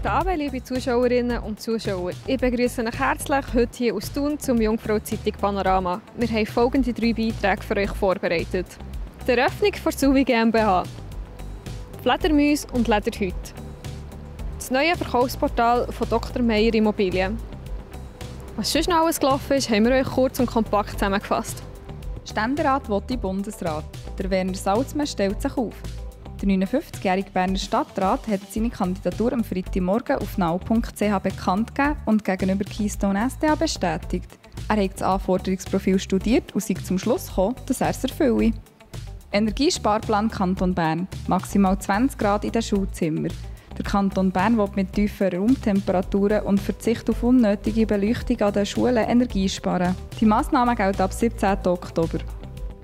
Guten Abend, liebe Zuschauerinnen und Zuschauer. Ich begrüße euch herzlich heute hier aus Thun zum Jungfrau-Zeitung Panorama. Wir haben folgende 3 Beiträge für euch vorbereitet. Die Eröffnung der Suvi GmbH, Fledermäuse und Lederhüte, das neue Verkaufsportal von Dr. Meyer Immobilien. Was sonst noch alles gelaufen ist, haben wir euch kurz und kompakt zusammengefasst. Ständerat will in Bundesrat. Der Werner Salzmann stellt sich auf. Der 59-jährige Berner Stadtrat hat seine Kandidatur am Freitagmorgen auf now.ch bekannt gegeben und gegenüber Keystone SDA bestätigt. Er hat das Anforderungsprofil studiert und sei zum Schluss gekommen, dass er es erfülle. Energiesparplan Kanton Bern. Maximal 20 Grad in den Schulzimmern. Der Kanton Bern will mit tieferen Raumtemperaturen und Verzicht auf unnötige Beleuchtung an den Schulen Energie sparen. Die Massnahme gilt ab 17. Oktober.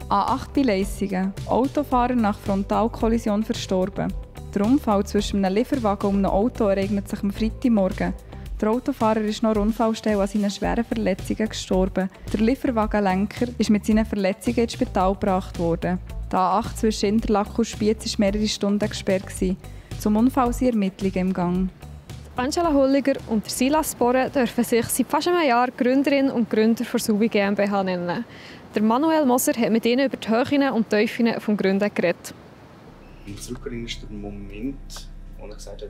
A8 bei Leissingen. Autofahrer nach Frontalkollision verstorben. Der Unfall zwischen einem Lieferwagen und einem Auto ereignet sich am Freitagmorgen. Der Autofahrer ist nach der Unfallstelle an seinen schweren Verletzungen gestorben. Der Lieferwagenlenker ist mit seinen Verletzungen ins Spital gebracht worden. Die A8 zwischen Interlaken und Spiez war mehrere Stunden gesperrt. Zum Unfall sind Ermittlungen im Gang. Angela Hulliger und Silas Borre dürfen sich seit fast einem Jahr Gründerin und Gründer der Suvi GmbH nennen. Der Manuel Moser hat mit ihnen über die Höhen und Tiefen des Gründen geredet. Im Zurückerinnern ist der Moment, wo er gesagt hat,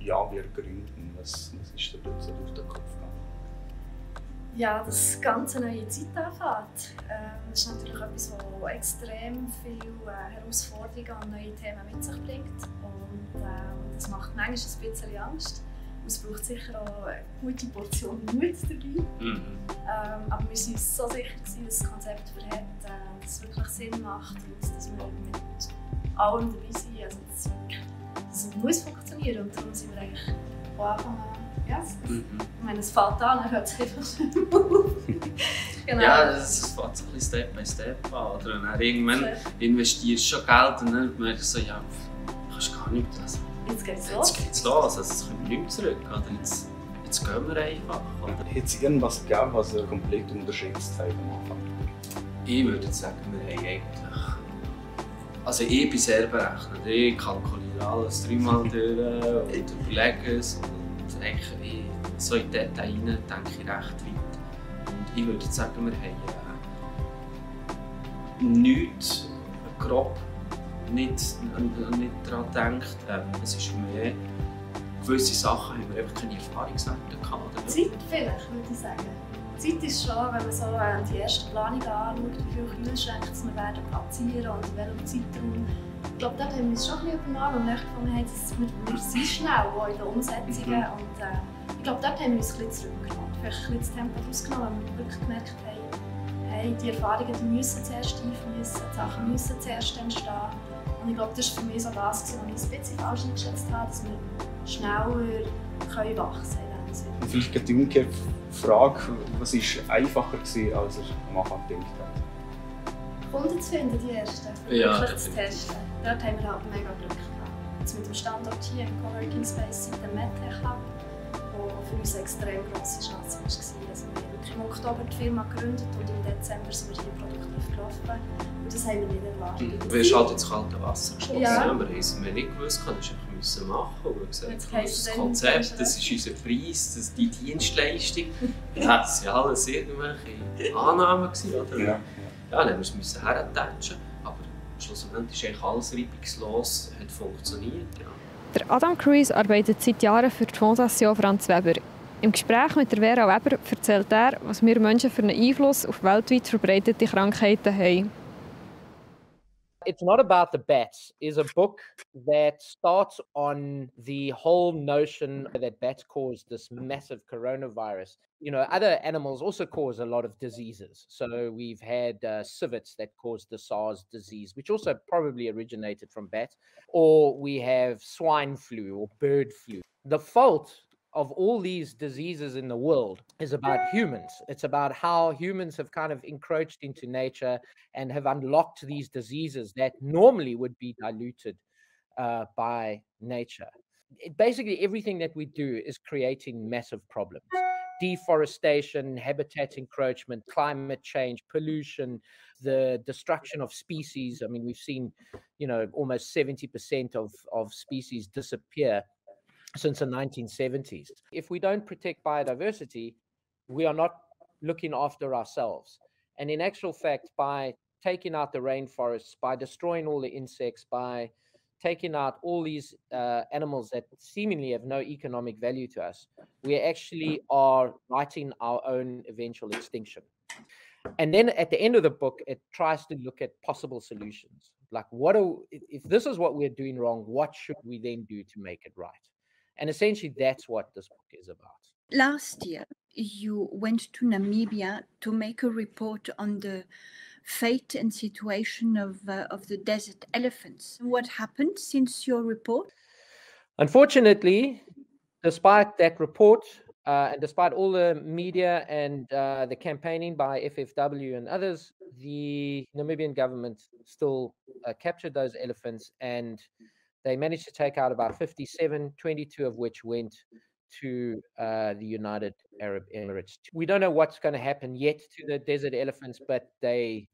ja, wir gründen. Was ist dir so durch den Kopf gegangen? Ja, das ganze neue Zeit anfängt. Das ist natürlich etwas, das extrem viele Herausforderungen und neue Themen mit sich bringt. Und das macht manchmal ein bisschen Angst. Es braucht sicher auch eine gute Portion Mut dabei. Aber wir waren uns so sicher, dass das Konzept verhält, dass es wirklich Sinn macht und dass wir mit allem dabei sind. Also, dass es muss funktionieren und darum sind wir eigentlich von Anfang an. Ja, ich meine, es fällt an, dann hört es einfach auf. Genau. Ja, es fängt so ein bisschen Step by Step an. Oder? Und dann irgendwann investierst du schon Geld und dann merkst du so, ja, du kannst gar nichts. Also, jetzt geht's los. Jetzt geht's los, also jetzt kommen wir nicht mehr zurück. Oder? Jetzt gehen wir einfach. Oder? Hat es irgendwas gegeben, was ihr komplett unterschätzt habt am Anfang? Ich würde sagen, wir haben eigentlich... Also ich bin sehr berechnet. Ich kalkuliere alles 3-mal durch und überlege es. Und eigentlich so in Detail rein denke ich recht weit. Und ich würde sagen, wir haben nichts grob nicht daran gedacht. Es ist mehr, gewisse Sachen haben wir einfach keine Erfahrungswerte gehabt. Zeit vielleicht, würde ich sagen. Zeit ist schon, wenn man so die erste Planung anschaut, wie viele Kühlschränke wir werden platzieren und in welchem Zeitraum. Ich glaube, dort haben wir uns schon ein bisschen übernommen und gefunden, dass wir sind schnell auch in den Umsetzungen. Und ich glaube, dort haben wir uns ein bisschen zurückgenommen. Vielleicht ein bisschen das Tempo rausgenommen, weil wir wirklich gemerkt haben, hey, die Erfahrungen die müssen zuerst einfließen, die Sachen müssen zuerst entstehen. Und ich glaube, das war für mich so das, was ich ein bisschen falsch eingeschätzt habe, dass wir schneller wachsen können. Und vielleicht die umgekehrte Frage, was war einfacher gewesen, als ihr am Anfang gedacht habt? Kunden zu finden, die ersten. Ja, wirklich zu testen. Dort haben wir halt mega Glück gehabt. Jetzt mit dem Standort hier im Coworking Space in der MedTech Hub, der für uns eine extrem grosse Chance war. Also wir haben wirklich im Oktober die Firma gegründet und im Dezember sind wir hier produktiv gelaufen. Und das haben wir nicht erwartet. Du wirst halt ins kalte Wasser geschlossen. Ja. Ja, wir haben es nicht gewusst, das müssen machen. Und wir gesagt, Jetzt das heisst es Konzept, das ist unser Preis, das die Dienstleistung. Ja, das waren alles irgendwelche Annahmen, oder? Ja. Ja, dann mussten wir hertatschen. Aber schlussendlich ist eigentlich alles reibungslos, hat funktioniert. Ja. Der Adam Cruise arbeitet seit Jahren für die Fondation Franz Weber. Im Gespräch mit der Vera Weber erzählt er, was wir Menschen für einen Einfluss auf weltweit verbreitete Krankheiten haben. It's Not About the Bats is a book that starts on the whole notion that bats cause this massive coronavirus. You know, other animals also cause a lot of diseases. So we've had civets that cause the SARS disease, which also probably originated from bats. Or we have swine flu or bird flu. The fault of all these diseases in the world is about humans. It's about how humans have kind of encroached into nature and have unlocked these diseases that normally would be diluted by nature. Basically, everything that we do is creating massive problems. Deforestation, habitat encroachment, climate change, pollution, the destruction of species. I mean, we've seen, you know, almost 70% of species disappear since the 1970s. If we don't protect biodiversity, we are not looking after ourselves. And in actual fact, by taking out the rainforests, by destroying all the insects, by taking out all these animals that seemingly have no economic value to us, we actually are writing our own eventual extinction. And then at the end of the book, it tries to look at possible solutions. Like, if this is what we're doing wrong, what should we then do to make it right? And essentially, that's what this book is about. Last year, you went to Namibia to make a report on the fate and situation of the desert elephants. What happened since your report? Unfortunately, despite that report, and despite all the media and the campaigning by FFW and others, the Namibian government still captured those elephants, and they managed to take out about 57, 22 of which went to the United Arab Emirates. We don't know what's going to happen yet to the desert elephants, but they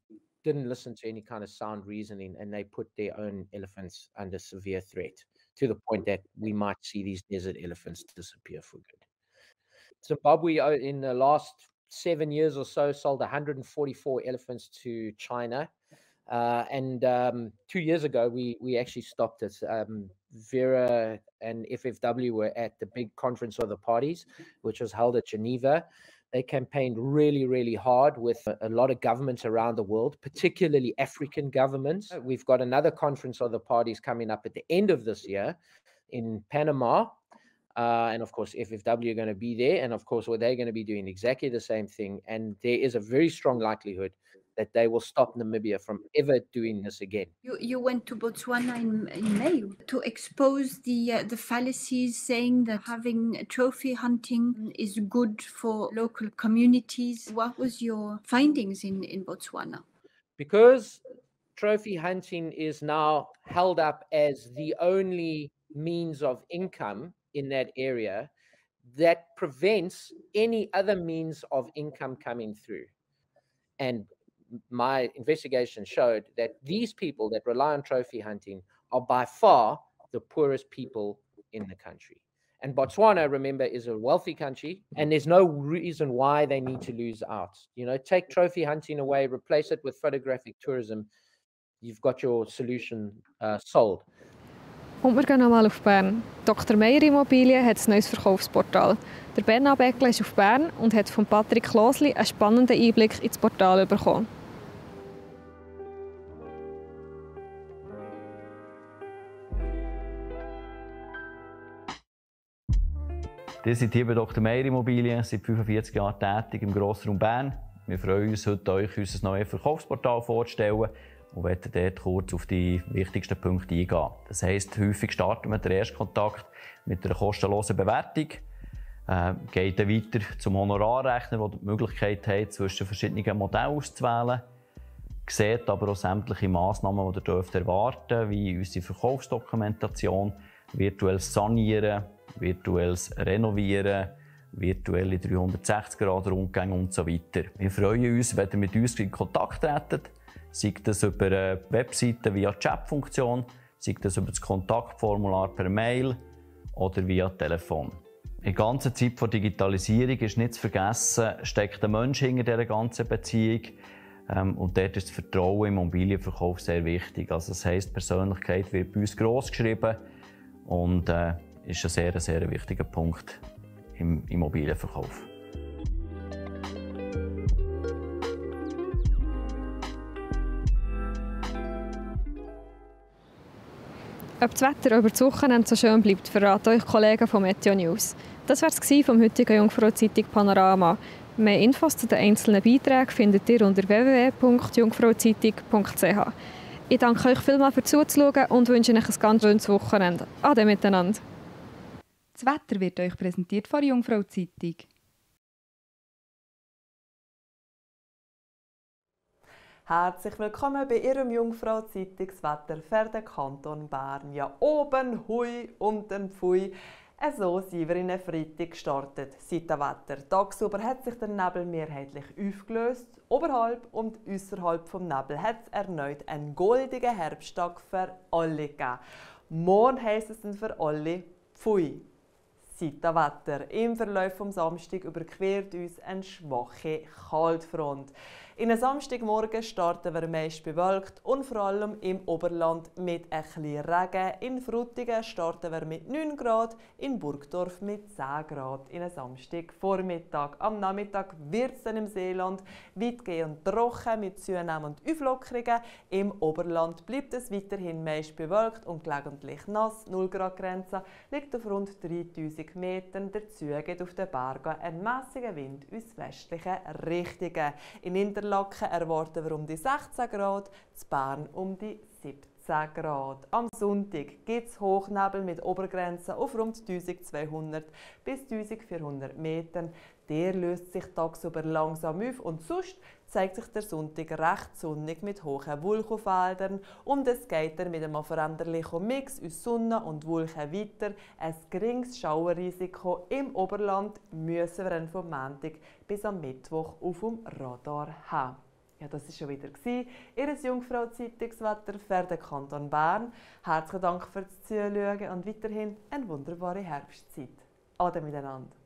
didn't listen to any kind of sound reasoning, and they put their own elephants under severe threat, to the point that we might see these desert elephants disappear for good. Zimbabwe, in the last 7 years or so, sold 144 elephants to China. And 2 years ago, we actually stopped it. Vera and FFW were at the big conference of the parties, which was held at Geneva. They campaigned really, really hard with a lot of governments around the world, particularly African governments. We've got another conference of the parties coming up at the end of this year in Panama. And of course, FFW are going to be there. And of course, they're going to be doing exactly the same thing. And there is a very strong likelihood that they will stop Namibia from ever doing this again. You went to Botswana in May to expose the fallacies, saying that having trophy hunting is good for local communities. What was your findings in Botswana? Because trophy hunting is now held up as the only means of income in that area, that prevents any other means of income coming through. And my investigation showed that these people that rely on trophy hunting are by far the poorest people in the country. And Botswana, remember, is a wealthy country, and there's no reason why they need to lose out. You know, take trophy hunting away, replace it with photographic tourism. You've got your solution sold. Und wir gehen nochmal auf Bern. Dr. Meyer Immobilien hat ein neues Verkaufsportal. Der Bernhard Beckle ist auf Bern und hat von Patrick Klosli einen spannenden Einblick ins Portal bekommen. Wir sind hier bei Dr. Meyer Immobilien, seit 45 Jahren tätig im Grossraum Bern. Wir freuen uns, heute euch unser neues Verkaufsportal vorzustellen und werden dort kurz auf die wichtigsten Punkte eingehen. Das heisst, häufig starten wir den Erstkontakt mit einer kostenlosen Bewertung. Geht dann weiter zum Honorarrechner, der die Möglichkeit hat, zwischen verschiedenen Modellen auszuwählen. Seht aber auch sämtliche Massnahmen, die ihr erwarten dürft, wie unsere Verkaufsdokumentation, virtuelles Sanieren, virtuelles Renovieren, virtuelle 360-Grad-Rundgänge und so weiter. Wir freuen uns, wenn ihr mit uns in Kontakt tretet, sei das über eine Webseite via Chat-Funktion, sei das über das Kontaktformular per Mail oder via Telefon. In der ganzen Zeit der Digitalisierung ist nicht zu vergessen, steckt der Mensch hinter dieser ganzen Beziehung. Und dort ist das Vertrauen im Immobilienverkauf sehr wichtig. Also das heisst, die Persönlichkeit wird bei uns gross geschrieben und ist ein sehr wichtiger Punkt im Immobilienverkauf. Ob das Wetter über das Wochenende so schön bleibt, verraten euch Kollegen von Meteo News. Das war es vom heutigen Jungfrau-Zeitung Panorama. Mehr Infos zu den einzelnen Beiträgen findet ihr unter www.jungfrauzeitung.ch. Ich danke euch vielmals für Zuzuschauen und wünsche euch ein ganz schönes Wochenende. Ade miteinander. Das Wetter wird euch präsentiert von der Jungfrau-Zeitung. Herzlich willkommen bei Ihrem Jungfrau-Zeitungswetter für den Kanton Bern. Ja, oben hui und dann pfui. So sind wir in den Freitag gestartet. Seit dem Wetter tagsüber hat sich der Nebel mehrheitlich aufgelöst. Oberhalb und außerhalb vom Nebel hat es erneut einen goldigen Herbsttag für alle gegeben. Morgen heisst es dann für alle pfui. Zitawetter. Im Verlauf vom Samstag überquert uns eine schwache Kaltfront. In einem Samstagmorgen starten wir meist bewölkt und vor allem im Oberland mit ein bisschen Regen. In Frutigen starten wir mit 9 Grad, in Burgdorf mit 10 Grad in einem Samstagvormittag. Am Nachmittag wird es dann im Seeland weitgehend trocken mit zunehmenden Auflockerungen. Im Oberland bleibt es weiterhin meist bewölkt und gelegentlich nass. 0 Grad Grenze liegt auf rund 3000 Metern. Dazu geht auf den Bergen ein mäßiger Wind aus westlichen Richtungen. In Interlaken erwarten wir um die 16 Grad, in Bern um die 17 Grad. Am Sonntag gibt es Hochnebel mit Obergrenzen auf rund 1200 bis 1400 Metern. Der löst sich tagsüber langsam auf und sonst zeigt sich der Sonntag recht sonnig mit hohen Wolkenfeldern und es geht dann mit einem veränderlichen Mix aus Sonne und Wolken weiter. Ein geringes Schauerrisiko im Oberland müssen wir dann vom Montag bis am Mittwoch auf dem Radar haben. Ja, das war schon wieder Ihr Jungfrau-Zeitungswetter für den Kanton Bern. Herzlichen Dank fürs Zuschauen und weiterhin eine wunderbare Herbstzeit. Ade miteinander.